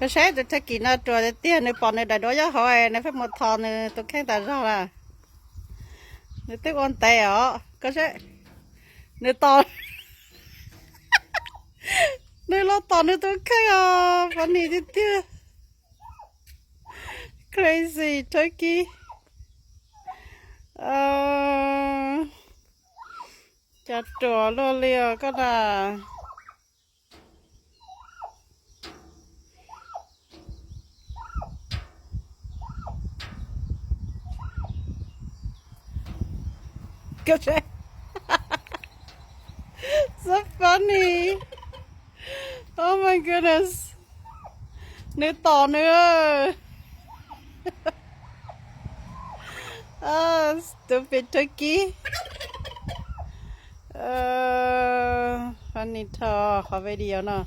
Koj saib tus Turkey no ruam tiag tiag, nws pom nws daim duab nyob hauv nws pheej mus thos nws tus kheej tas zog lawm. Nws twb ua ntev os, koj saib. Nws tos, nws los tos nws tus kheej os, funny tiag tiag. Crazy turkey. Cas ruam luaj li os koj na. So funny. Oh my goodness. Nws tos nws. Stupid turkey. Funny tho qhov video no.